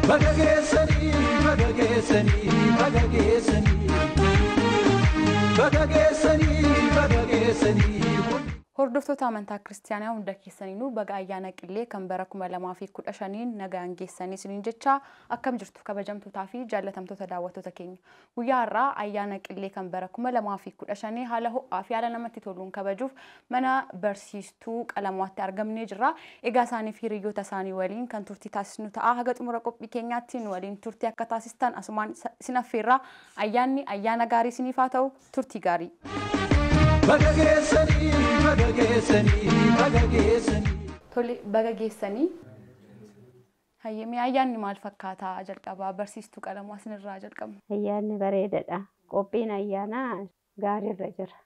Baga geessanii, baga geessanii, baga geessanii. Baga geessanii, baga geessanii. Hordoftoota amantaa kiristaanaa hunda keessaniinuu baga ayyaana qillee kan bara 2015 nagaan geessanii isiniin jecha akkam jirtu kabajamtootaa fi jaallatamtoota daawwattoota keenya. Guyyaa har'aa ayyaana qillee kan bara 2015 haala ho'aa fi haala namatti toluun kabajuuf mana barsiistuu qalamaatti argamnee jirra. Egaa isaanii fi hiriyoota isaanii waliin kan turtii taasisnu ta'a. Haga xumura qophii keenyaatti nu waliin turtii akka taasistan asumaan isin affeerra. Ayyaanni ayyaana gaarii isiniif haa ta'u, turtii gaarii. Baga geessanii, baga geessanii, baga geessanii. Tole, baga geessanii. Hayyee, ayyaanni maal fakkaataa jalqabaa barsiistuu qalamaa isinirraa jalqabna. Ayyaanni bareedaadha. Qophiin ayyaanaa gaariirra jira.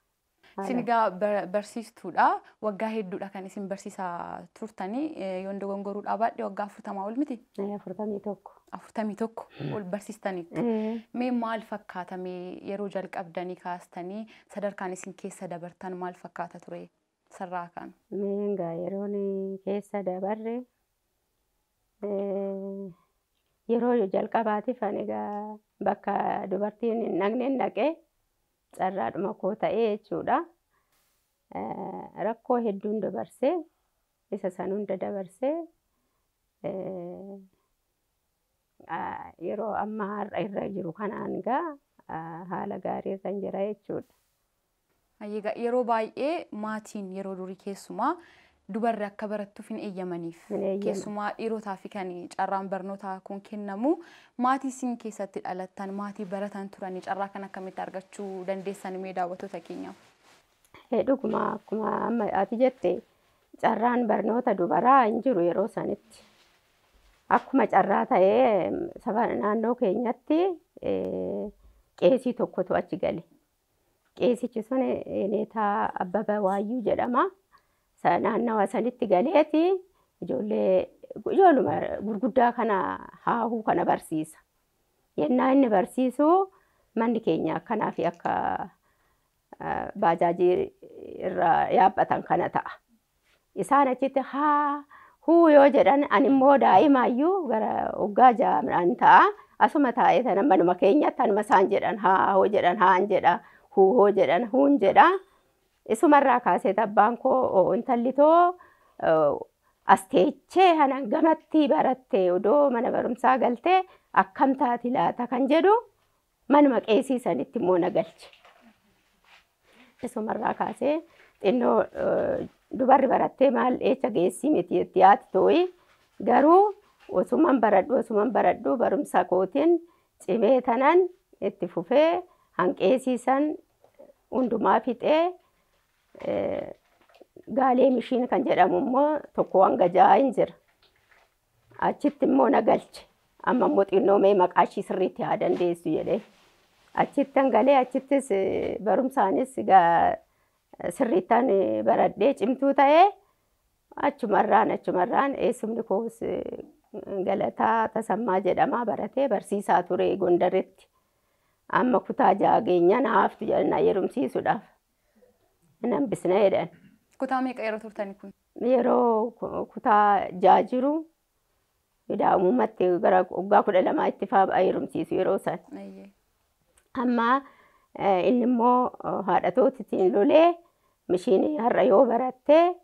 Isin egaa barsiistuudha. Waggaa hedduudha kan isin barsiisaa turtanii. Yoon dogongoruu baadhe waggaa 40 ol miti? 41. 41 ol barsiistaniitu. Mee maal fakkaata mee yeroo jalqabdanii kaastanii sadarkaan isin keessa dabartan maal fakkaata ture sarraa kan? Mee egaa yeroon keessa dabarre yeroo jalqabaatiif ani egaa bakka dubartiin hin dhaqne dhaqee carraadhuma koo ta'ee jechuudha. Rakkoo hedduun dabarsee isa san hunda dabarsee yeroo amma har'a irra jiru kanaan egaa haala gaarii irra jira jechuudha. Yeroo baay'ee maatiin yeroo durii keessumaa dubarri akka barattuuf hin eeyyamaniif. Keessumaa dhiirotaa fi kan carraan barnootaa kun kennamu maatii isin keessatti dhalattan maatii baratan turanii carraa kan akkamitti argachuu dandeessan mee daawwattoota keenyaaf? Dhuguma akkuma amma ati jette carraan barnoota dubaraa hin jiru yeroo sanitti. Akkuma carraa ta'ee saba naannoo keenyatti qeesii tokkotu achi gale. Qeesichi sun Eeneetaa Abbabaa Waayyuu jedhama. Naannawa sanitti galeeti ijoollee ijoolluma gurguddaa kana haahuu kana barsiisa. Yennaa inni barsiisu manni keenya akkanaa fi akka baajaajii irra yaabbatan kana ta'a. Isaan achitti haa huu yoo jedhan ani immoo daa'imaayyuu gara waggaa 6 ta'a. Asuma taa'ee sana manuma keenyatti anuma isaan jedhan haa hoo jedhan haan jedha huu hoo jedhan huun jedha. Isumarraa kaasee abbaan koo intalli too as teechee hanan gamatti barattee odoo mana barumsaa galtee akkam taati laata kan jedhu manuma qeesii sanitti immoo na galche. Isumarraa kaasee xinnoo dubarri barattee maal eecha geessii miti itti yaati tooyi garuu osuman baradhu barumsa kootiin cimee tanan itti fufee hanqeesiisan hundumaa fixee gaalee mishiin kan jedhamu immoo 1 hanga 6 hin jira. Achitti immoo na galche. Amma immoo xinnoo mee maqaa ishii sirriitti haa dandeessu jedhee. Achittan galee achittis barumsaanis sirriittan baradhee cimtuu ta'ee achumarraan eessumni koos Galataa Tasammaa jedhamaa baratee barsiisaa ture Gondaritti. Amma kutaa 6 geenyaan haaftu jedhan heerumsiisuudhaaf. Hin hambisne jedhan. Kutaa meeqa yeroo turtanii kun? Yeroo kutaa 6 jiru daa'imummaatti gara waggaa 12 itti fa'aa heerumsiisu yeroo san. Amma inni immoo haadha tootitiin lolee mishiin har'a yoo barattee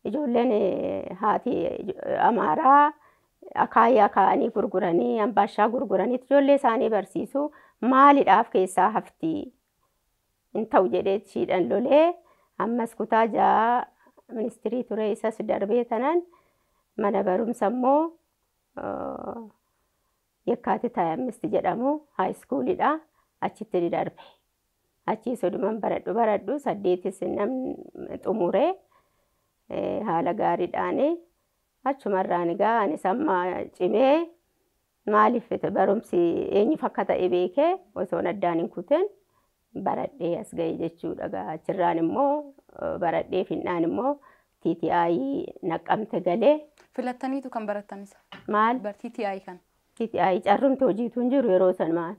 ijoolleen haati Amaaraa akaayyaa kaa'anii gurguranii ambaashaa gurguranii ijoollee isaanii barsiisu maalidhaaf keessaa hafti hin ta'u jedhee ishiidhaan lolee ammas kutaa 6 ministirii ture isas darbee tanan mana barumsa immoo Yekkaatit 25 jedhamu haayiskuulidha achitti ni darbe. Achii soduman baradhu 8 namni xumuree haala gaariidhaan achumarraan egaa anis amma cimee maaliif barumsi eenyuuf akka ta'e beekee osoon addaan hin kutin baradhee as ga'e jechuudha. Achirraan immoo baradhee finnaan immoo TTI naqqamte galee. Filattaniitu kan barattan isa? Maal? TTI kan. TTI carrumti hojiitu hin jiru yeroo san maal?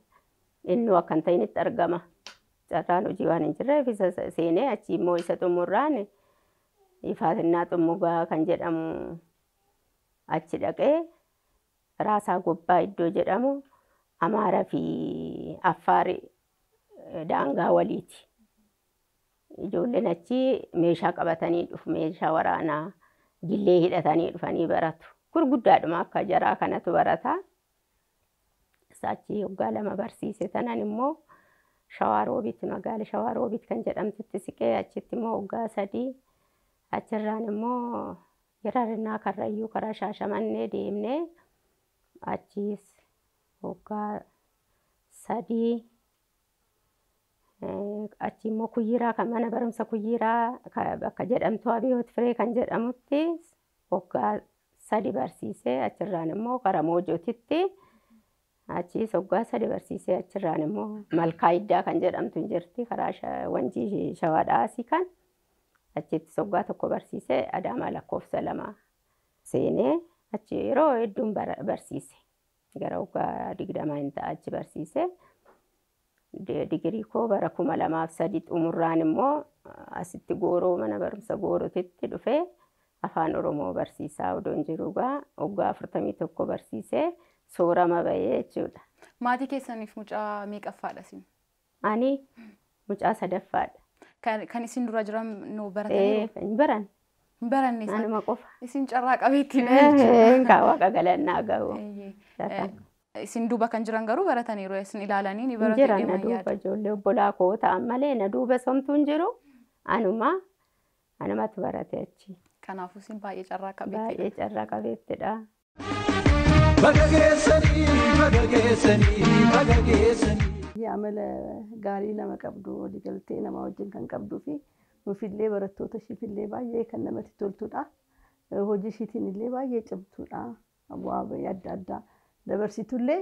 Innuu akka hin ta'initti argama. Carraan hojii waan hin jirreef isa seenee achi immoo isa xumurraan Ifaatinnaa Xummugaa kan jedhamu achi dhaqee Raasaa Gobbaa iddoo jedhamu Amaaraa fi Affaar daangaa waliiti. Ijoolleen achi meeshaa qabatanii dhufu, meeshaa waraanaa jillee hidhatanii dhufanii baratu. Gurguddaadhuma akka jaraa kanatu barata. Achi waggaa 2 barsiise. Tanan immoo Shawaa Roobiit, magaala Shawaa Roobiit kan jedhamtutti siqee achitti immoo waggaa 3, achirraan immoo Yerarinnaa Karrayyuu karaa Shaashamannee deemnee achiis waggaa 3, achi immoo Kuyyiraa kan mana barumsa Kuyyiraa bakka jedhamtu Abiyoot Firee kan jedhamutti waggaa 3 barsiisee, achirraan immoo karaa Moojootitti achiis waggaa 3 barsiisee, achirraan immoo Malkaa Iddaa kan jedhamtu hin jirti karaa Wanjii Shawaadhaasii kan achitti waggaa 1 barsiisee Adaamaa lakkoofsa 2 seenee achi yeroo hedduun barsiise. Gara waggaa 20 hin ta'a achi barsiise. Digirii koo bara 2003 xumurraan immoo asitti Gooroo mana barumsa Goorootitti dhufee afaan Oromoo barsiisaa odoon jiru waggaa 41 barsiisee soorama bahee jechuudha. Maatii keessaniif mucaa meeqaffaadha isin? Ani mucaa 3ffaadha. Kan isin dura jiran nu baratanii? Hin baran. Hin baranne isaan. Anuma qofa. Isin carraa qabeettiidha jechuudha. Kaa Waaqa galannaa ga'u. Isin duuba kan jiran garuu barataniiru, isin ilaalanii ni baratu Jiran na deeman duuba yaada. Ijoollee obbolaa koo ta'an malee na duuba somtuu hin jiru. Anumatu barate achi. Kanaafuu isin baay'ee carraa qabeettiidha. Baay'ee carraa qabeettidha. Baga geessanii, baga geessanii, baga geessanii. Amala gaarii nama qabdu, waliigaltee nama wajjin kan qabduu fi nuufillee barattoota ishiifillee baay'ee kan namatti toltudha. Hojii ishiitiin illee baay'ee cimtuudha. Bu'aa bahii adda addaa dabarsitullee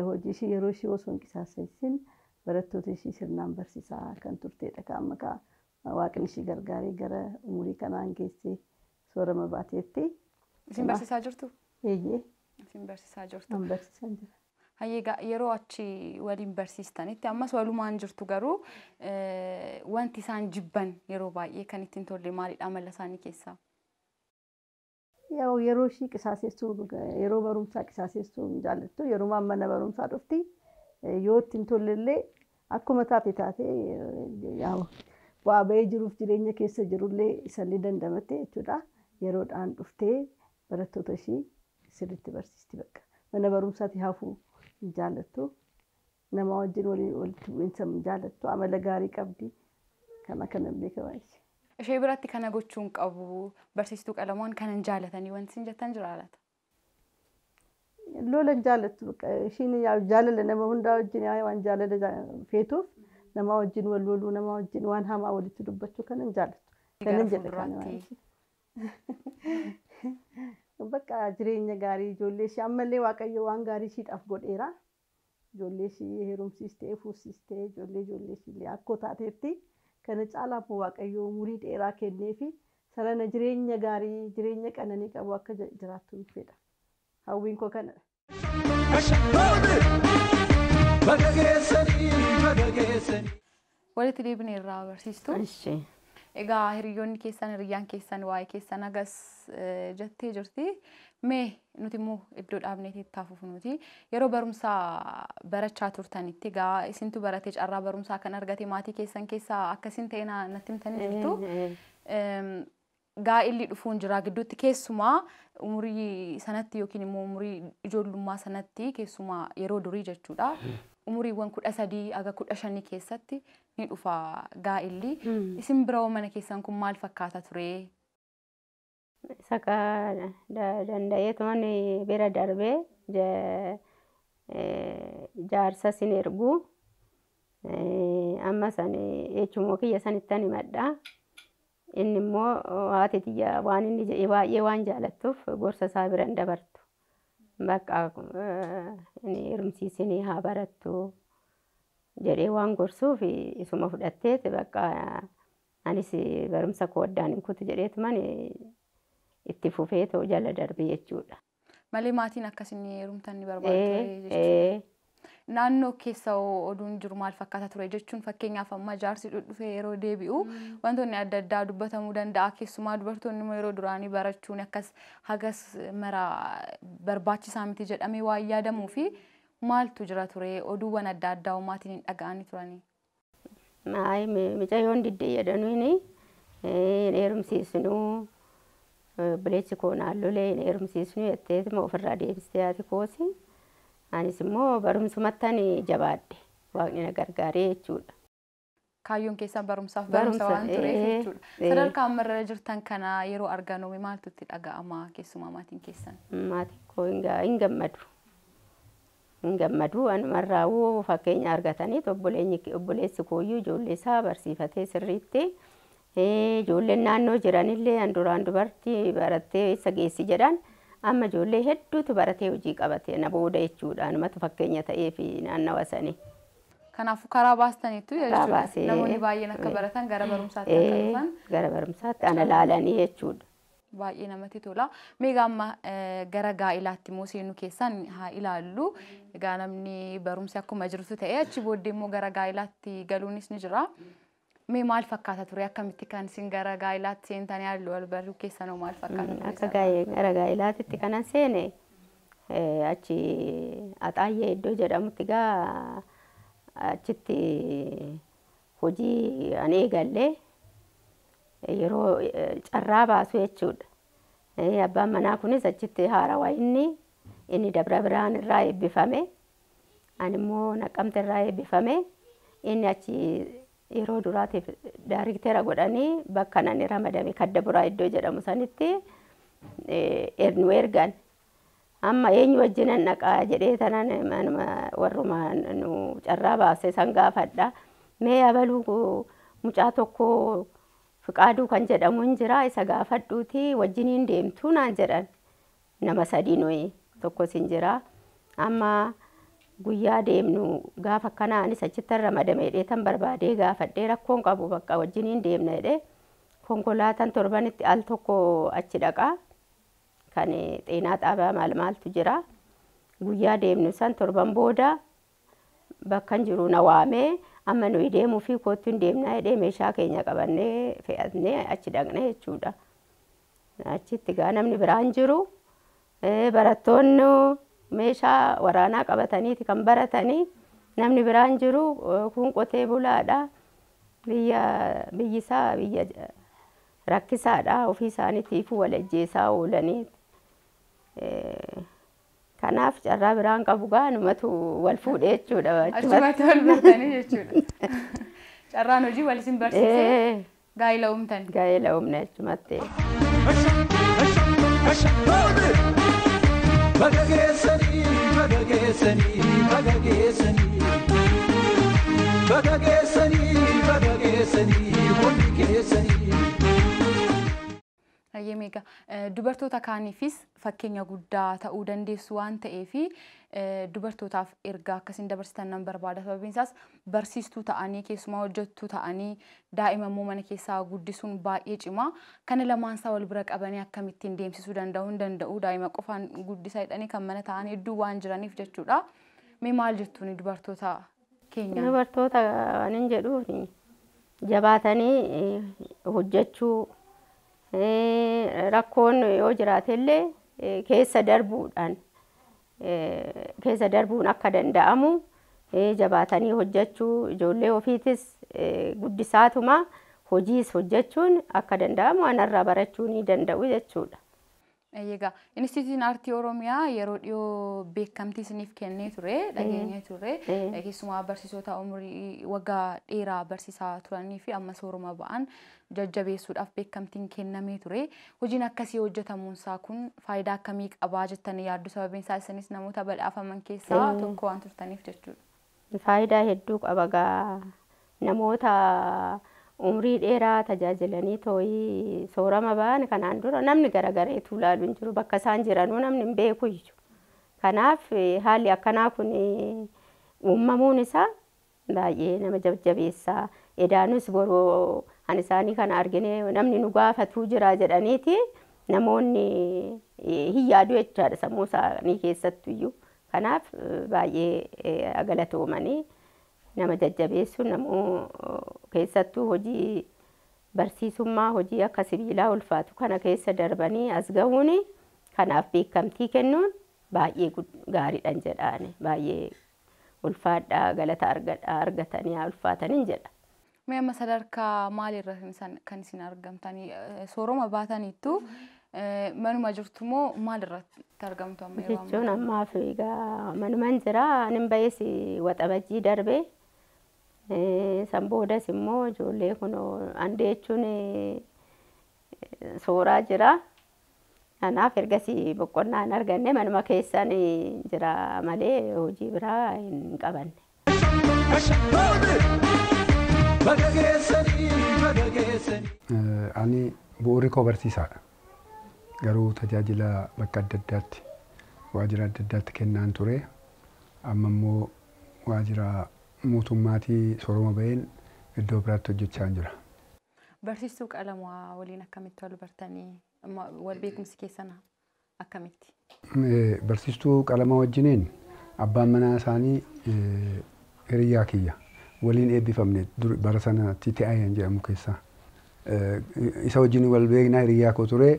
hojii ishii yeroo ishii osoo hin qisaasessin barattoota ishii sirnaan barsiisaa kan turtedha. Kan amma kaa Waaqni ishii gargaaree gara umurii kanaan geessee soorama baateetti. Isin barsiisaa jirtu? Eeyyee. Isin barsiisaa jirtu. An barsiisaa jira. Hayyee, yeroo achi waliin barsiistanitti ammas walumaan jirtu, garuu wanti isaan jibban yeroo baay'ee kan ittiin tolle maalidha amala isaanii keessaa? Yaa'u yeroo ishii qisaasessuu, yeroo barumsaa qisaasessuu hin jaallattu. Yeroo mana barumsaa dhufti yoo ittiin tollellee akkuma taate taate, yaa'u bu'aa bahee jiruuf jireenya keessa jirullee isallee dandamatte jechuudha. Yeroodhaan dhuftee barattoota ishii sirriitti barsiisti bakka. Mana barumsaatti hafuu hin jaallattu. Nama wajjin walitti bu'iinsa hin jaallattu. Amala gaarii qabdi. Kana kanan beeka baay'ee. Ishee biratti kana gochuun qabu, barsiistuu Qalamoon kana hin jaalatanii wanti isin jettan jira laata? Lola hin jaallattu. Ishiin jaalala nama hundaa wajjin waan jaalala feetuuf nama wajjin wal loluu, nama wajjin waan hamaa walitti dubbachuu kana hin jaallattu. Kanan jedha kana baay'ee. Bakka jireenya gaarii ijoollee ishee ammallee Waaqayyo waan gaarii ishiidhaaf godheera. Ijoollee ishee heerumsiistee, fuusistee, ijoollee ishee illee akkoo taateetti. Kana caalaa immoo Waaqayyo umurii dheeraa kennee fi sarana jireenya gaarii, jireenya qananii qabu akka jiraattu fedha. Hawwiin koo kanadha. Baga geessanii, baga geessanii. Walitti deebinee irraa barsiistu. Ishi. Egaa hiriyoonni keessan, hiriyyaan keessan waa'ee keessan hagas jettee jirti. Mee nuti immoo iddoo dhaabneetii itti hafuuf nuti yeroo barumsaa barachaa turtanitti, egaa isintu baratee carraa barumsaa kan argate maatii keessan keessaa akkasiin ta'e natti himtanii jirtu. Gaa'illi dhufuun jira gidduutti, keessumaa umurii sanatti yookiin immoo umurii ijoollummaa sanatti, keessumaa yeroo durii jechuudha. Umuriiwwan 13 haga 15 keessatti ni dhufa gaa'illi. Isin bira mana keessan kun maal fakkaata ture? Isa danda'eetuman bira darbee jaarsa sin ergu, amma san jechuun kiyya sanittan himadha. Inni immoo haati tiyya waan inni jedhe baay'ee waan jaalattuuf gorsa isaa bira hin dabartu. Bakka inni heerumsiisinii haa barattu jedhee waan gorsuuf isuma fudhatteet bakka anis barumsa koo addaan hin kutu jedheetuman itti fufee ta'u jala darbe jechuudha. Malee maatiin akkasin heerumtan ni barbaadu ture jechuudha. Naannoo keessa oduun jiru maal fakkaata ture jechuun fakkeenyaaf amma jaarsi dhufee yeroo deebi'u wantoonni adda addaa dubbatamuu danda'a. Keessumaa dubartoonni immoo yeroo duraanii barachuun akkas hagas mara barbaachisaa miti jedhamee waan yaadamuu fi maaltu jira ture oduuwwan adda addaa maatiin hin dhaga'anii turanii? Maayi mucayyoon diddee jedhanuuni hin heerumsiisnuu obboleessi koo naan lolee hin heerumsiisnuu jetteetuma ofirraa deebistee haati koosi. Anis immoo barumsumattan jabaadhe waaqni na gargaaree jechuudha. Kaayyoon keessan barumsaaf barumsa waan tureef jechuudha. Sadarkaa ammarra jirtan kana yeroo arganu maaltu itti dhaga'ama keessumaa maatiin keessan? Maatiin koo hin gammadu. Hin gammadu anumarraawuu fakkeenya argatanii obboleessi kooyyuu ijoollee isaa barsiifatee sirriitti ijoolleen naannoo jiranillee an duraan dubartii barattee eessa geessi jedhan amma ijoollee hedduutu baratee hojii qabate na booda jechuudha anumatu fakkeenya ta'ee fi naannawa sanii. Kanaafuu karaa baastaniitu jechuudha. Namoonni baay'een akka baratan gara barumsaatti akka dhufan. Gara barumsaatti ana laalanii jechuudha. Baay'ee namatti tola. Mee amma gara gaa'ilaatti immoo seenuu keessan haa ilaallu. Egaa namni barumsi akkuma jirutu ta'e achi booddee immoo gara gaa'ilaatti galuunis ni jira. Mee maal fakkaata ture? Akkamitti kan isin gara gaa'ilaatti seentanii halluu wal baruu keessanoo maal fakkaata ture? Akka gara gaa'ilaatti kanan seene achi Axaayyee iddoo jedhamutti gaa achitti hojii an eegallee yeroo carraa baasu jechuudha. Abbaan manaa kunis achitti haarawaa inni Dabra Birhaan irraa eebbifame. Ani immoo Naqqamte irraa eebbifame. Inni achi yeroo duraatiif daariktera godhanii bakka nani ramadame kadda buraa iddoo jedhamu sanitti nu ergan. Amma eenyu wajjinan dhaqaa jedhee tanan warruma nu carraa baase san gaafadha. Mee abaluu mucaa tokko Fiqaaduu kan jedhamu hin jira isa gaafadhuuti wajjiniin deemtuu naan jedhan nama sadii nuyi tokkos hin jira. Amma guyyaa deemnu gaafa akkanaa anis achitti ramadame jedhee tan barbaadee gaafadhee rakkoon qabu bakka wajjiniin deemna jedhee konkolaataan torbanitti al tokko achi dhaqaa kan xeenaa xaabaa maal maaltu jira. Guyyaa deemnu san torban booda bakka hin jiru na waamee amma nuyi deemuu fi kootti hin deemnaa jedhee meeshaa keenya qabannee fe'atnee achi dhaqne jechuudha. Achitti gaa namni biraan jiru barattoonni meeshaa waraanaa qabataniiti kan baratanii namni biraan jiru kun qotee bulaadha. Biyyi isaa biyya rakkisaadha ofii isaaniitiif wal ajjeesaa oolanii. Kanaaf carraa biraan qabu gaa numatu wal fuudhee jechuudha. Achumatti wal bartanii jechuudha. Carraan hojii wal isin barsiisee gaa'ela uumtan. Gaa'ela uumne achumatti. Baga geessanii, baga geessanii, baga geessanii. Baga geessanii, baga geessanii, hundi keessanii. Meegaa dubartoota kaaniifis fakkeenya guddaa ta'uu dandeessu waan ta'eef dubartootaaf ergaa akkasiin dabarsitan nan barbaada. Sababiin isaas barsiistuu ta'anii keessumaa hojjettuu ta'anii daa'ima immoo mana keessaa guddisuun baay'ee cimaa. Kana lamaan isaa wal bira qabanii akkamittiin deemsisuu danda'u hin danda'u daa'ima qofaan guddisaa jedhanii kan mana ta'an hedduu waan jiraniif jechuudha. Mee maal jettuuni dubartoota keenya? Dubartoota waan hin jedhuuf jabaatanii hojjechuu rakkoon yoo jiraatellee keessa darbuun akka danda'amu jabaatanii hojjechuu ijoollee ofiitis guddisaatuma hojiis hojjechuun akka danda'amu anarraa barachuu ni danda'u jechuudha. Egaa Inistituutiin Aartii Oromiyaa yeroo dhiyoo beekamtii isiniif kennee ture dhageenyee ture keessumaa barsiisota umurii waggaa dheeraa barsiisaa turanii fi amma sooroma ba'an jajjabeessuudhaaf beekamtiin kennamee ture. Hojiin akkasii hojjetamuunsaa kun faayidaa akkamii qabaa jettanii yaaddu? Sababiin isaa isinis namoota badhaafaman keessaa tokko waan turtaniif jechuudha. Faayidaa hedduu qaba gaa namoota umrii dheeraa tajaajilanii tooyii soorama ba'an kanaan dura namni garagareetu ilaalu hin jiru bakka isaan jiranuu namni hin beeku jechuudha. Kanaaf haalli akkanaa kun uumamuun isaa baay'ee nama jajjabeessa. Edaanus boroo an isaanii kana argine namni nu gaafatuu jira jedhaniiti namoonni hin yaadu jechaadha sammuu isaanii keessattuyyuu. Kanaaf baay'ee galatoomanii nama jajjabeessu namuu keessattuu hojii barsiisummaa hojii akka sibiilaa ulfaatu kana keessa darbanii as gahuun kanaaf beekamtii kennuun baay'ee gaariidhan jedhaani baay'ee ulfaadhaa galata argatanii ulfaataniin jedha. Mee amma sadarkaa maalirra kan isin argamtanii sooroma baataniittu manuma jirtu moo maalirratti argamtu amma yeroo ammaa? Jechuun ammaaf egaa manuman jira anin ba'ees waxabajjii darbee san boodas immoo ijoollee kun andee jechuun sooraa jira. Kanaaf ergasii boqonnaa hin arganne manuma keessan jira malee hojii biraa hin qabanne. Baga geessanii baga geessanii. Ani bu'uurri koo barsiisaadha. Garuu tajaajila bakka adda addaatti waajjira adda addaatti kennaan ture. Amma immoo waajjira mootummaatii sooroma baheen iddoo biraatti hojjechaa jira. Barsiistuu Qalamaa waliin akkamitti wal bartanii wal beekumsi keessan akkamitti? Barsiistuu Qalamaa wajjiniin abbaan manaa isaanii hiriyaa kiyya waliin eebbifamne bara sana TTIN jedhamu keessaa. Isa wajjin wal beeknaa hiriyaa koo ture.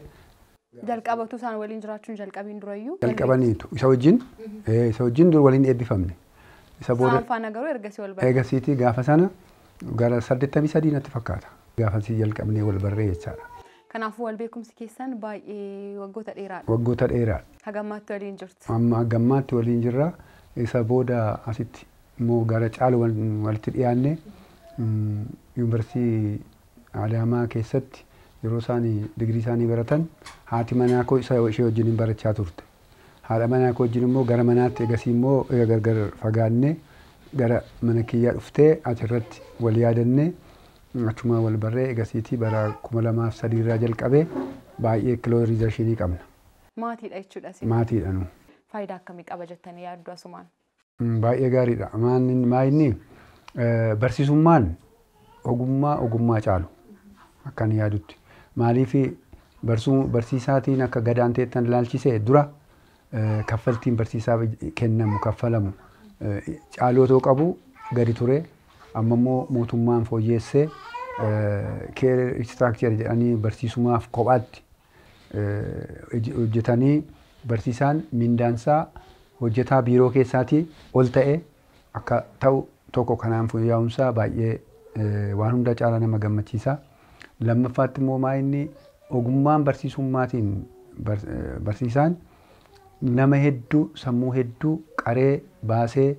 Jalqabatu isaan waliin jiraachuun jalqabiin durayyuu? Jalqabaniitu isa wajjin isa wajjin dur waliin eebbifamne. Isa booda Isaan faana garuu ergasii wal bartan. Ergasiitii gaafa sana gara 83 natti fakkaata. Gaafasii jalqabnee wal barree jechaadha. Kanaafuu wal beekumsi keessan baay'ee waggoota dheeraadha. Waggoota dheeraadha. Hagammaatti waliin jirtu. Amma hagammaatti waliin jirra. Isa booda asitti immoo gara caalu walitti dhiyaanne yuunivarsiitii Adaamaa keessatti yeroo isaan digirii isaanii baratan haati manaa koo isa ishee wajjin barachaa turte. Haadha manaa koo wajjin immoo gara manaatti egasii immoo gargar fagaannee gara mana kiyyaa dhuftee achirratti wal yaadannee achuma wal barree egasiitii bara 2003 irraa jalqabee baay'ee kiloorizashinii qabna. Maatiidha jechuudha isin. Maatiidha nu. Faayidaa akkamii qaba jettanii yaaddu asumaan? Baay'ee gaariidha. Maayinni barsiisummaan ogummaa ogummaa caalu akkan yaadutti. Maaliif barsiisaatiin akka gadaan ta'ettan ilaalchisee dura kaffaltiin barsiisaaf kennamu kaffalamu caaloo otoo qabu gadi ture. Amma immoo mootummaan fooyyessee keer istiraakchar jedhanii barsiisumaaf kophaatti hojjetanii barsiisaan mindaansaa hojjetaa biiroo keessaatii ol ta'e akka ta'u tokko kanaan fooyya'umsaa baay'ee waan hunda caalaa nama gammachiisa. Lammaffaatti immoo maayinni ogummaan barsiisummaatiin barsiisaan nama hedduu sammuu hedduu qaree baasee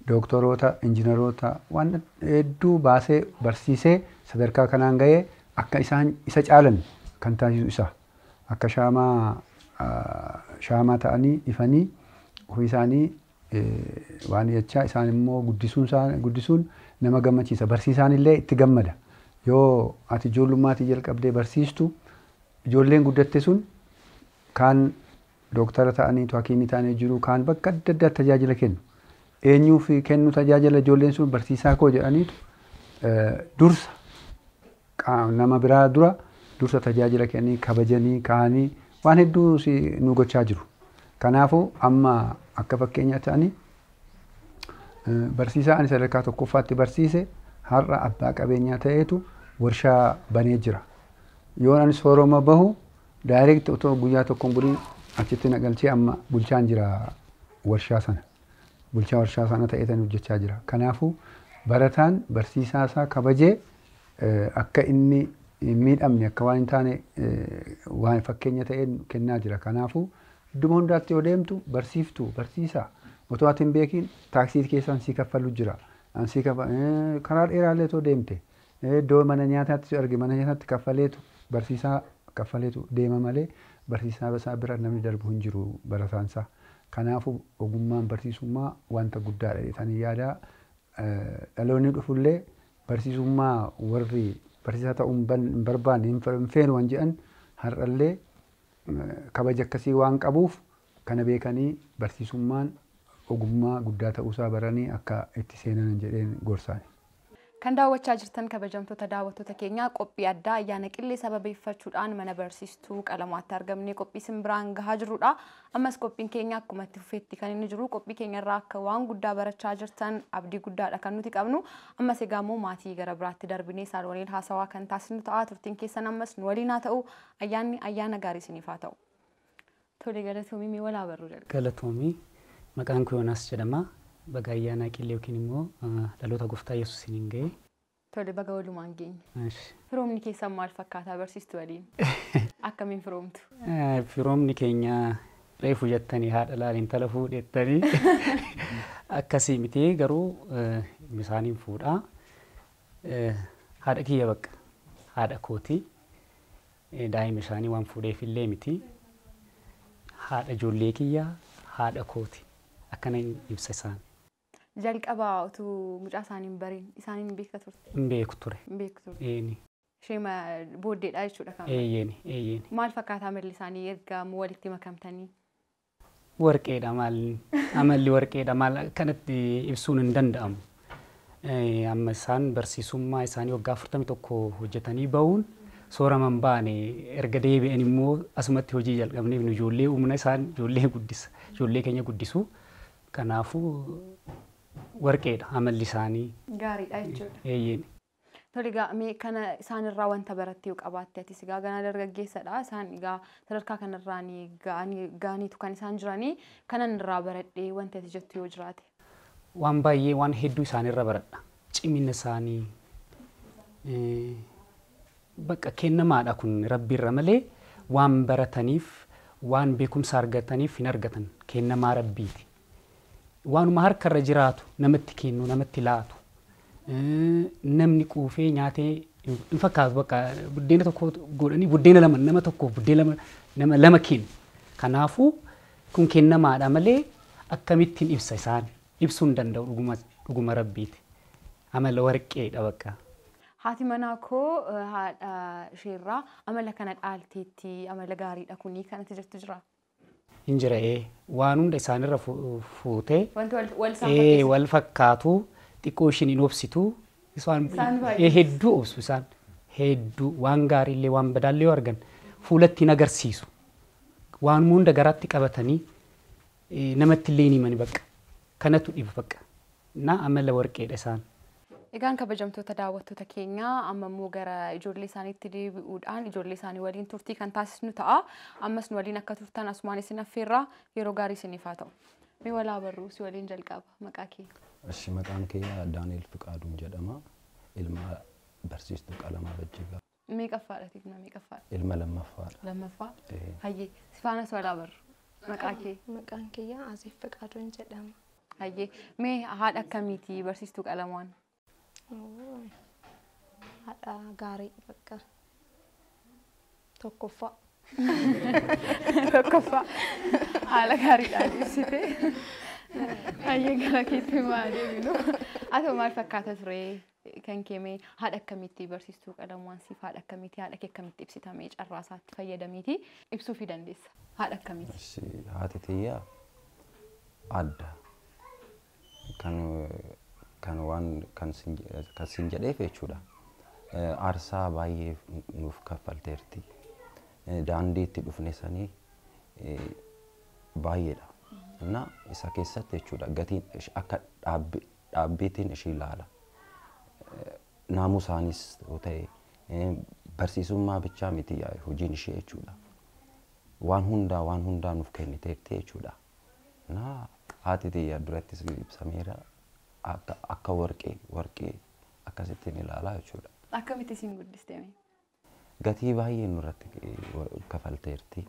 dooktoroota, injiinaroota waan hedduu baasee barsiisee sadarkaa kanaan ga'ee akka isaan isa caalan kan taasisu isa. Akka shaamaa ta'anii ifanii ofii isaanii waan jechaa isaan immoo guddisuun nama gammachiisa. Barsiisaan illee itti gammada. Yoo ati ijoollummaatti jalqabdee barsiistu ijoolleen guddatte sun kaan dooktara ta'anii hakiimii ta'anii jiru kaan bakka adda addaatti tajaajila kennu. Eenyuuf kennu tajaajila ijoolleen sun barsiisaa koo jedhaniitu dursa nama biraa dura dursa tajaajila kennanii kabajanii kaanii waan hedduu nu gochaa jiru. Kanaafuu amma akka fakkeenya ta'anii barsiisaa ani sadarkaa tokkoffaatti barsiise har'a abbaa qabeenyaa ta'eetu warshaa banee jira. Yoo ani sooroma bahu daayireekti otoo guyyaa tokkoon bulin achitti na galchee amma bulchaan jira warshaa sana. Bulchaa warshaa sana ta'eetan hojjechaa jira. Kanaafuu barataan barsiisaa isaa kabajee akka inni hin miidhamne akka waan hin taane waan fakkeenya ta'een kennaa jira. Kanaafuu idduma hundaatti yoo deemtu barsiiftuu barsiisaa otoo ati hin beekin taaksii keessaan sii kaffalu jira. Ansii karaa dheeraallee otoo deemte iddoo mana nyaataatti arge mana nyaataatti kaffaleetu barsiisaa kaffaleetu deema malee barsiisaa isaa bira namni darbu hin jiru barataan isaa. Kanaafuu ogummaan barsiisummaa wanta guddaadha jedhanii yaada. Dhaloonni dhufullee barsiisummaa warri barsiisaa ta'uu hin barbaanne hin feenu waan jedhan har'allee kabaja akkasii waan qabuuf kana beekanii barsiisummaan ogummaa guddaa ta'uusaa baranii akka itti seenan jedheen gorsaani. Kan daawwachaa jirtan kabajamtoota daawwattoota keenyaa qophii addaa ayyaana qillee sababeeffachuudhaan mana barsiistuu Qalamaatti argamnee qophii simbiraan gahaa jirrudha. Ammas qophiin keenya akkuma itti fufeetti kan inni jiru qophii keenyarraa akka waan guddaa barachaa jirtan abdii guddaadha kan nuti qabnu. Ammas egaa immoo maatii gara biraatti darbinee isaan waliin haasawaa kan taasisnu ta'a. Turtiin keessan ammas nu waliin haa ta'u. Ayyaanni ayyaana gaarii isiniif haa ta'u. Tole galatoomii mee walaa barruu jalqaba. Galatoomii maqaan koo Yoonaas jedhama. Baga ayyaana qillee yookiin immoo dhaloota gooftaa Yesuus isiniin ga'e. Tole baga walumaan geenye. Firoomni keessan maal fakkaataa barsiistuu waliin? Akkamiin firoomtu? Firoomni keenya reefu jettanii haadha laal intala fuudhettanii akkasii miti garuu isaaniin fuudhaa. Haadha kiyya bakka haadha kooti. Daa'ima isaanii waan fuudheef illee miti. Haadha ijoollee kiyya haadha kooti. Akkana ibsa isaan. Jalqaba utuu mucaa isaanii hin bariin isaaniin beekta turte? Hin beeku ture. Hin beeku ture. Eeni. Ishee booddeedha jechuudha kan. Eeyyeeni eeyyeeni. Maal fakkaataa amalli isaanii erga walitti makamtanii? Warqeedha maal amalli warqeedha maal akkanatti ibsuun hin danda'amu. Amma isaan barsiisummaa isaanii waggaa 41 hojjetanii bahuun sooraman baane erga deebi'an immoo asumatti hojii jalqabneef nu ijoollee humna isaan ijoollee guddisa ijoollee keenya guddisu. Kanaafuu warqeedha amalli isaanii. Gaariidha jechuudha. Eeyyeeni. Tole egaa mee kana isaanirraa wanta baratte yoo qabaatte atis egaa ganaa dargaggeessadha. Isaan egaa sadarkaa kanarraa ga'aniitu kan isaan jiranii kanan irraa baradhee wanta ati jettu yoo jiraate. Waan baay'ee waan hedduu isaanirra baradha. Cimina isaanii bakka kennamaadha kun rabbiirra malee waan barataniif waan beekumsa argataniif hin argatan kennamaa rabbiiti. Waanuma harkarra jiraatu namatti kennu namatti laatu namni quufee nyaatee hin fakkaatu bakka buddeena tokko godhanii buddeena lama nama tokkoof buddeena lama nama lama kennu. Kanaafuu kun kennamaadha malee akkamittiin ibsa isaan ibsuu hin danda'u dhuguma rabbiiti. Amala warqeedha bakka. Haati manaa koo haadha isheerraa amala kana dhaalteetti amala gaariidha kuni kanatti jirtu jira. Hin jira waan hunda isaanirra fuutee Wanti wal isaan fakkeessu. Wal fakkaatu xiqqoo ishiin hin obsitu isaan hedduu obsu isaan hedduu waan gaariillee waan badaallee yoo argan fuulatti hin agarsiisu waan hunda garaatti qabatanii namatti illee hin himani bakka kanatu dhiba bakka na amala warqeedha isaan. Egaan kabajamtoota daawwattoota keenyaa amma immoo gara ijoollee isaaniitti deebi'uudhaan ijoollee isaanii waliin turtii kan taasisnu ta'a. Ammas nu waliin akka turtan asumaan isin affeerraa yeroo gaarii isiniif haa ta'u. Mee walaa barruu si waliin jalqaba maqaa kee. Ishi maqaan kiyya Daani'el Fiqaaduun jedhama. Ilma barsiistuu Qalamaa Bajjigaa. Meeqaffaadha tifna meeqaffaadha? Ilma lammaffaadha. Lammaffaa? Hayyee si faanas walaa barru maqaa kee. Maqaan kiyya Azeef Fiqaaduun jedhama. Hayyee mee haadha akkamiiti barsiistuu Qalamaan? Haadha gaarii bakka tokkoffaa. Tokkoffaa haala gaariidhaan ibsite. Hayyee gara keetti maa deebinu. Haa ta'u maal fakkaata ture kan kee mee haadha akkamitti barsiistuu Qalamaan siif haadha akkamitti haadha kee akkamitti ibsita mee carraa isaatti fayyadamiiti ibsuufii dandeessa haadha akkamiiti? Haati tiyyaa adda kan waan kan sin jedheef jechuudha. Aarsaa baay'ee nuuf kaffalteerti. Daandii itti dhufne sanii baay'eedha. Na isa keessatti jechuudha gatiin akka dhaabbiitiin ishii ilaala. Naamusaanis yoo ta'e barsiisummaa bichaa miti hojiin ishee jechuudha. Waan hundaa nuuf kenniteerti jechuudha. Na haati tiyya durattis ibsameera. Akka warqee akkasittiin ilaalaa jechuudha. Akkamitti isin guddiste mee? Gatii baay'ee nurratti kafalteerti.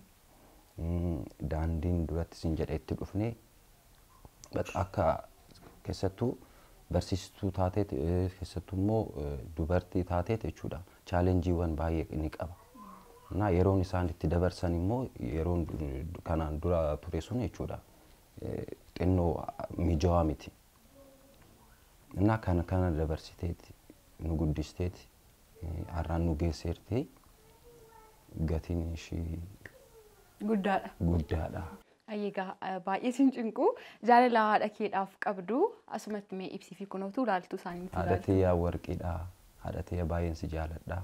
Daandiin duratti isin jedhee itti dhufnee akka keessattuu barsiistuu taateet keessattuu immoo dubartii taateet jechuudha. Chaalenjiiwwan baay'ee ni qaba. Na yeroon isaan itti dabarsan immoo yeroon kanaan dura ture sun jechuudha. Xinnoo mijaawaa miti. እና kana dabarsiteeti nu guddisteeti har'aan nu geesseerti gatiin ishii Guddaadha. Guddaadha. Egaa baay'ee sin cinqu jaalala haadha keedhaaf qabdu asumatti mee ibsii fi kunootu ilaaltuu isaanii nutti Haadha ilaaltu. tiyyaa warqiidha. Haadha tiyya baay'een si jaaladha.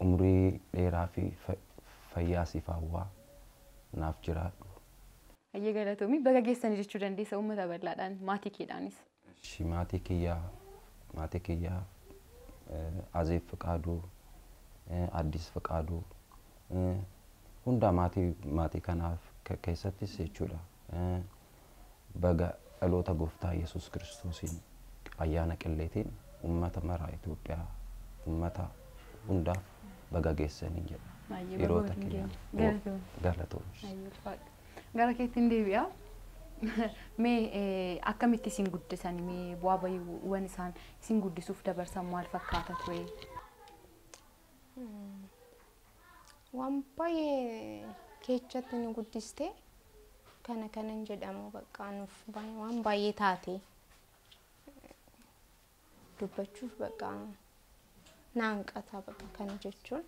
Umrii dheeraa fi fayyaa siif hawwaa. Naaf jiraadhu. Ayyee galatoomii baga geessanii jechuu dandeessa uummata bal'aadhaan maatii keedhaanis. Shi maatii kiyyaa Azeef Fiqaaduu, Addis Fiqaaduu, hunda maatii kanaaf keessattis jechuudha. Baga dhaloota gooftaa Yesuus Kiristoosiin ayyaana qilleetiin uummata maraa Itoophiyaa uummata hundaaf baga geessanii jedha. Baay'ee baga Hiriyoota waliin kiyyaa. geenye. Galatoomii. Galatoomii. Ayyee ulfaadhu. Gara keettiin deebi'a. Mee akkamitti isin guddisan, mee bu'aa bahiiwwan isaan isin guddisuuf dabarsan maal fakkaata ture? Waan baay'ee keessatti nu guddiste kana kanan jedhamu bakka nuuf waan baay'ee taate dubbachuuf bakka naanqata bakka kana jechuun.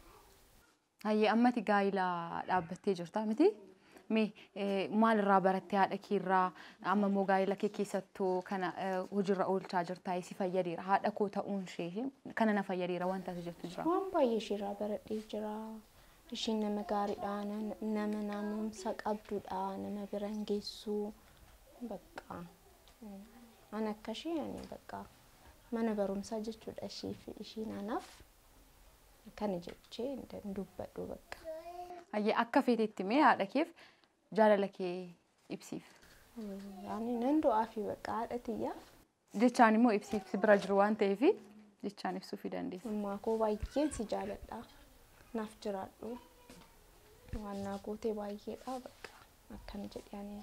Hayyee, ammati gaa'ila dhaabbattee jirta miti? Mee maalirraa barattee haadha keerraa, amma immoo gaa'ila kee keessattuu kana hojiirra oolchaa jirta, si fayyadeera, haadha koo ta'uun ishee kana na fayyadeera wanta ati jettu jira? Waan baay'ee isheerraa baradhee jira. Isheen nama gaariidha, nama naamusa qabdudha, nama bira hin geessu. Bakka an akka ishee ani bakka mana barumsaa jechuudha isheef ishiin anaaf kana jechee hin dubbadhu bakka. Hayyee, akka feetetti mee haadha keef jaalala kee ibsiif. Ani nan du'aa fi bakka haadha tiyyaaf. Jechaan immoo ibsiif, si bira jiru waan ta'eef jechaan ibsuufii dandeessa. Ammaa koo baay'een si jaaladha. Naaf jiraadhu. Waan naa gootee baay'eedha bakka akkana jedhee ani.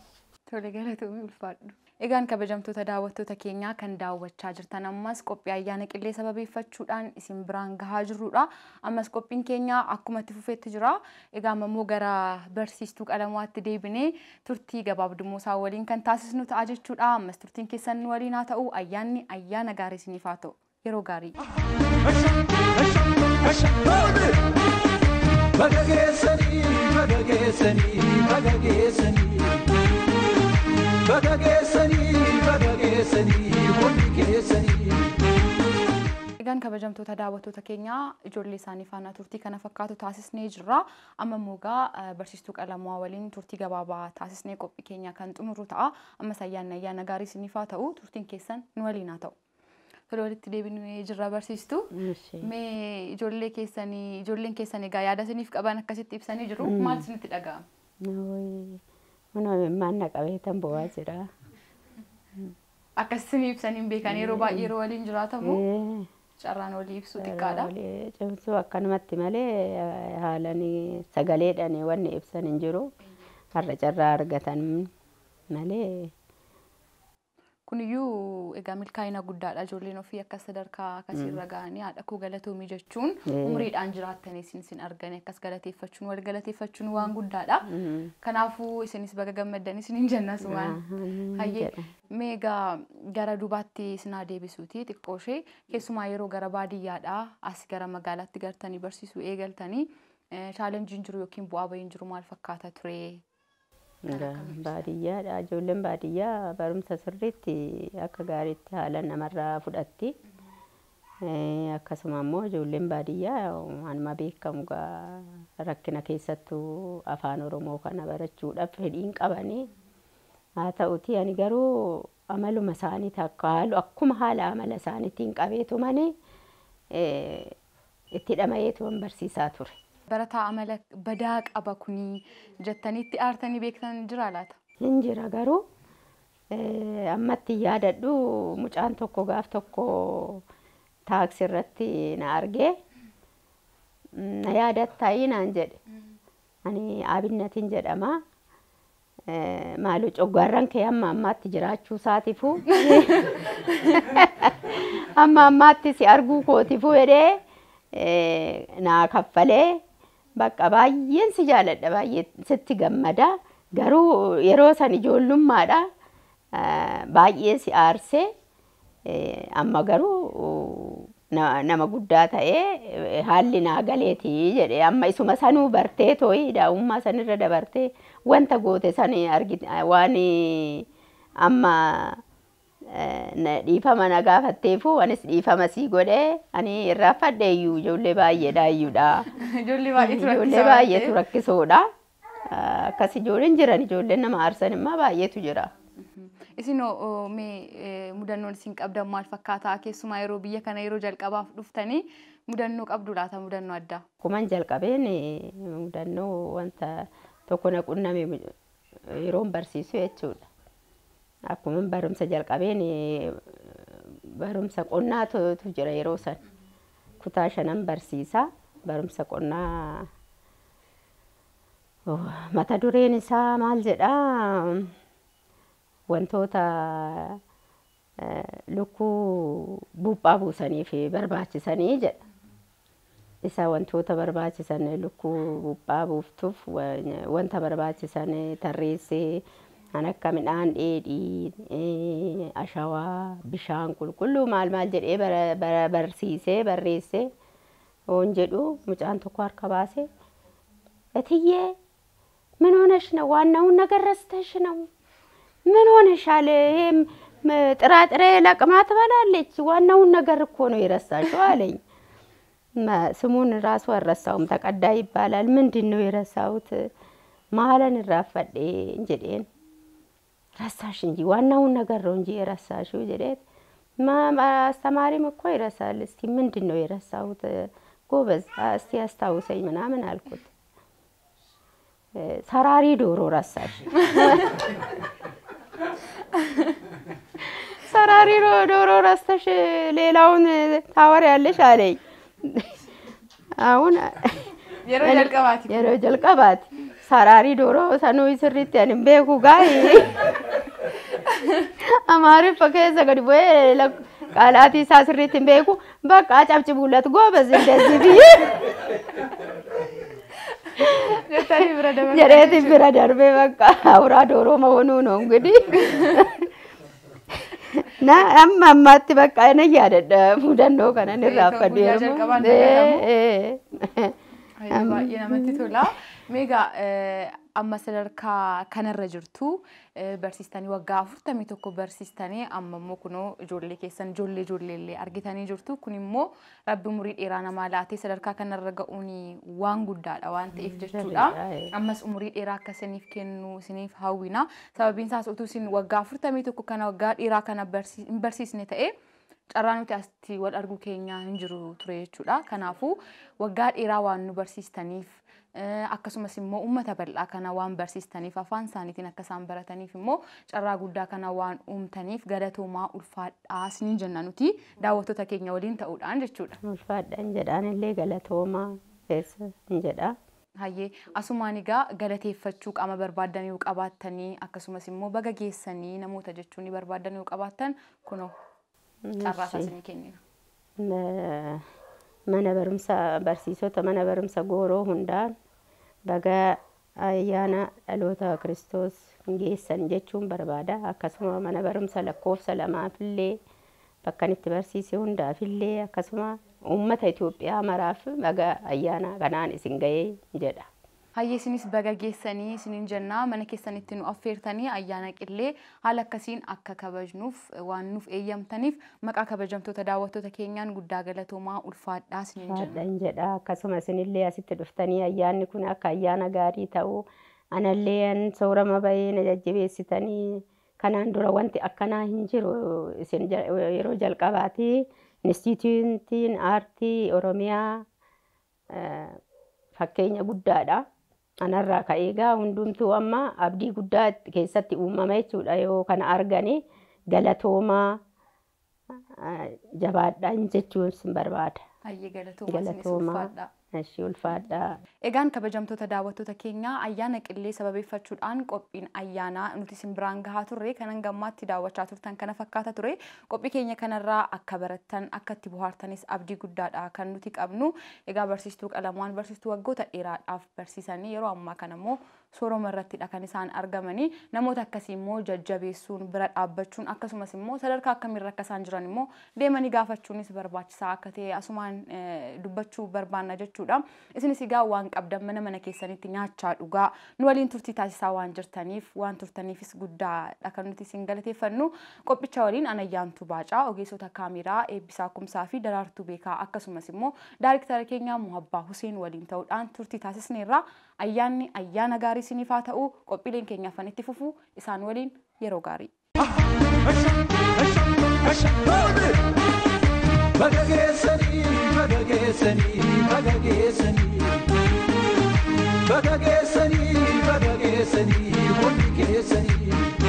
Tole, galatoomii, ulfaadhu. Egaan kabajamtoota daawwattoota keenyaa kan daawwachaa jirtan, ammas qophii ayyaana qillee sababeeffachuudhaan isin biraan gahaa jirrudha. Ammas qophiin keenya akkuma itti fufeetti jira. Egaa amma immoo gara barsiistuu Qalamaatti deebinee turtii gabaabdummoo isaa waliin kan taasisnu ta'a jechuudha. Ammas turtiin keessan nu waliin haa ta'u. Ayyaanni ayyaana gaarii isiniif haa ta'u. Yeroo gaarii. Baga geessanii, baga geessanii, baga geessanii. Baga geessanii, baga geessanii, hundi keessanii. Egaan kabajamtoota daawwattoota keenyaa, ijoollee isaanii faana turtii kana fakkaatu taasisnee jirra. Amma immoo egaa barsiistuu Qalamaa waliin turtii gabaabaa taasisnee qophii keenya kan xumurru ta'a. Ammas ayyaanni ayyaana gaarii isiniif haa ta'u. Turtiin keessan nu waliin haa ta'u. Tole, walitti deebinee jirra, barsiistuu. Mee ijoollee keessanii, ijoolleen keessan egaa yaada isiniif qaban akkasitti ibsanii jiru. Maal isinitti dhaga'ama? Kunoo maanna qabeetan bo'aa jira. Akkas isinii ibsanii hin beekan, yeroo baay'ee yeroo waliin jiraatamu carraan walii ibsuu xiqqaadha. Cimsuu akkanumatti malee haalan sagaleedhaan wanni ibsan hin jiru. Har'a carraa argatan malee. Kuniyyuu egaa milkaa'ina guddaadha, ijoolleen ofii akka sadarkaa akkasiirra ga'anii haadha koo galatoomii jechuun, umriidhaan jiraattanii isin arganii akkas galateeffachuun, wal galateeffachuun waan guddaadha. Kanaafuu isinis baga gammaddan isiniin jenna sumaan. Hayyee, mee egaa gara duubaatti isin haa deebisuuti xiqqoo ishee, keessumaa yeroo gara baadiyyaadhaa as gara magaalaatti gartanii barsiisuu eegaltanii challengeiin jiru yookiin bu'aa bahiin jiru maal fakkaata ture? Baadiyyaadha. Ijoolleen baadiyyaa barumsa sirriitti akka gaariitti haala namarraa fudhatti. Akkasuma immoo ijoolleen baadiyyaa waanuma beekamu rakkina keessattuu afaan Oromoo kana barachuudhaaf fedhiin qabanii. Haa ta'uti ani garuu amaluma isaanii takka haalu akkuma haala amala isaaniitiin qabeetumanii itti dhama'eetuman barsiisaa ture. Barataa amala badaa qaba kunii jettaniitti aartanii beektan jira laata? Hin jira, garuu ammatti yaadadhu, mucaan tokko gaaf tokko taaksii irratti na argee, "Na yaadattaayi?" naan jedhe. Ani Abinnatiin jedhama. Maaloo coggaarran kee hamma ammaatti jiraachuu isaatiifuu, hamma ammaatti si arguu kootiifuu jedhee naa kaffalee, bakka baay'een si jaaladha, baay'ee sitti gammada, garuu yeroo san ijoollummaadha, baay'ee si aarsee, amma garuu Nama guddaa ta'ee haalli naa galeeti jedhee amma isuma sanuu bartee tooyi daa'ummaa sanirra dabartee wanta goote sani argite waan amma dhiifama na gaafatteefu anis dhiifama sii godhee ani irraanfadhe iyyuu ijoollee baay'eedha iyyuudha. Ijoollee baay'eetu Ijoollee baay'eetu rakkisoodha. Akkas ijoolleen jiran ijoolleen nama aarsan immoo baay'eetu jira. Isin mee mudannoon isin qabdan maal fakkaata? Keessumaa yeroo biyya kana yeroo jalqabaaf dhuftanii mudannoo qabdu laata mudannoo addaa? Akkuman jalqabeen mudannoo wanta tokko na qunname yeroon barsiisu jechuudha. Akkuma barumsa jalqabeen barumsa qonnaatu jira yeroo san. Kutaa shanan barsiisa. Barumsa qonnaa mata dureen isaa maal jedhaa? Wantoota lukkuu buphaa buusaniif barbaachisanii jedha. Isa wantoota barbaachisan lukkuu buphaa buuftuuf wanta barbaachisan tarreessee kan akka midhaan dheedhii, ashawaa, bishaan qulqulluu maal maal jedhee barsiisee barreessee hoon jedhu mucaan tokko harka baasee እትዬ ምን ሆነሽ ነው? ዋናውን ነገር ረስተሽ ነው? ምን ሆነሻል? ይሄም ጥራጥሬ ለቅማ ትበላለች። ዋናውን ነገር እኮ ነው የረሳሽው አለኝ። ስሙን ራሱ አልረሳውም። ተቀዳ ይባላል። ምንድን ነው የረሳሁት? ማለን irraanfadhe jedheen ረሳሽ እንጂ ዋናውን ነገር ነው እንጂ የረሳሽው jedhee አስተማሪም እኮ ይረሳል። እስቲ ምንድን ነው የረሳሁት? ጎበዝ እስቲ አስታውሰኝ ምናምን አልኩት። ሰራሪ ዶሮ ረሳሽ። ሰራሪ ዶሮ ረስተሽ ሌላውን ታወሪያለሽ አለኝ። አሁን Yeroo jalqabaati. Yeroo jalqabaati. Saraari dooroo sanuu sirriitti ani hin beeku gaa'ee. Amaariffa keessa gadi bu'ee qaalaatii isaa sirriitti hin beeku. Bakka cabcibuulat ጎበዝ እንደዚህ ብዬ Jettanii bira dabartanii jedheeti bira darbee bakka awuraa dooroo መሆኑ ነው እንግዲህ na amma ammaatti bakka na yaadadha mudannoo kana irraanfadhu Guyyaa yeroo jalqabaan dagatamu. Baay'ee namatti tola. Meegaa amma sadarkaa kanarra jirtu barsiistanii waggaa 41 barsiistanii amma immoo kunoo ijoollee keessan ijoollee ijoollee illee argitanii jirtu. Kun immoo rabbi umurii dheeraa namaa laatee sadarkaa kanarra ga'uun waan guddaadha waan ta'eef jechuudha. Ammas umurii dheeraa akka isiniif kennu isiniif hawwina. Sababiin isaas utuu isin waggaa 41 kana waggaa dheeraa kana hin barsiisne ta'e carraa nuti asitti wal arguu keenya hin jiru ture jechuudha. Kanaafuu waggaa dheeraa waan nu barsiistaniif akkasumas immoo uummata bal'aa kana waan barsiistaniif afaan isaaniitiin akka isaan barataniif immoo carraa guddaa kana waan uumtaniif galatoomaa ulfaadhaa isiniin jenna nuti daawwattoota keenya waliin ta'uudhaan jechuudha. Ulfaadhaan jedhaan illee galatoomaa keessa hin jedha. Hayyee asumaan egaa galateeffachuu qaama barbaaddan yoo qabaattanii akkasumas immoo baga geessanii namoota jechuun ni barbaaddan yoo qabaattan kunoo carraa isaa isinii kennina. Mana barumsa barsiisota mana barumsa gooroo hundaan baga ayyaana dhaloota Kiristoos geessan jechuun barbaada. Akkasuma mana barumsa lakkoofsa lamaafillee bakka itti barsiise hundaafillee akkasuma uummata Itoophiyaa maraaf baga ayyaana kanaan isin ga'ee jedha. Hayyee isinis baga geessanii isiniin jenna mana keessanitti nu affeertanii ayyaana qillee haala akkasiin akka kabajnuuf waan nuuf eeyyamtaniif maqaa kabajamtoota daawwattoota keenyaan guddaa galatoomaa ulfaadhaa isiniin jenna. Ulfaadhaan jedha. Akkasuma isinillee asitti dhuftanii ayyaanni kun akka ayyaana gaarii ta'u anallee an soorama bahee na jajjabeessitanii kanaan dura wanti akkanaa hin jiru isin yeroo jalqabaati Inistituutiin Aartii Oromiyaa fakkeenya guddaadha. Anarraa ka'ee egaa hundumtuu amma abdii guddaa keessatti uumama jechuudha yoo kana arganii galatoomaa jabaadhaan jechuun sin barbaada. Hayyee galatoomaa isinis Galatoomaa. ulfaadhaa. Eshi ulfaadhaa. Egaan kabajamtoota daawwattoota keenyaa ayyaana qillee sababeeffachuudhaan qophiin ayyaanaa nuti isin biraan gahaa turre kanan gammaatti daawwachaa turtan kana fakkaata ture. Qophii keenya kanarraa akka barattan akka itti bohaartanis abdii guddaadha kan nuti qabnu. Egaa barsiistuu Qalamaan barsiistuu waggoota dheeraadhaaf barsiisanii yeroo ammaa kana immoo sooroma irrattidha kan isaan argamanii. Namoota akkasii immoo jajjabeessuun, bira dhaabbachuun, akkasumas immoo sadarkaa akkamiirra akka isaan jiran immoo deemanii gaafachuunis barbaachisaa akka ta'e asumaan dubbachuu barbaanna jechuudha. Isinis egaa waan qabdan mana mana keessanitti nyaachaa dhugaa nu waliin turtii taasisaa waan jirtaniif, waan turtaniifis guddaadha kan nuti isin galateeffannu. Qophicha waliin Anayyaantuu Baacaa, ogeessota kaameraa Eebbisaa Kumsaa fi Daraartuu Beekaa, akkasumas immoo daariktara keenya Muhabbaa Huseen waliin ta'uudhaan turtii taasisneerra. Ayyaanni ayyaana gaarii isiniif haa ta'u. Qophiileen keenya afan itti fufu, isaan waliin yeroo gaarii. Baga geessanii, baga geessanii, baga geessanii. Baga geessanii, baga geessanii, hundi keessanii.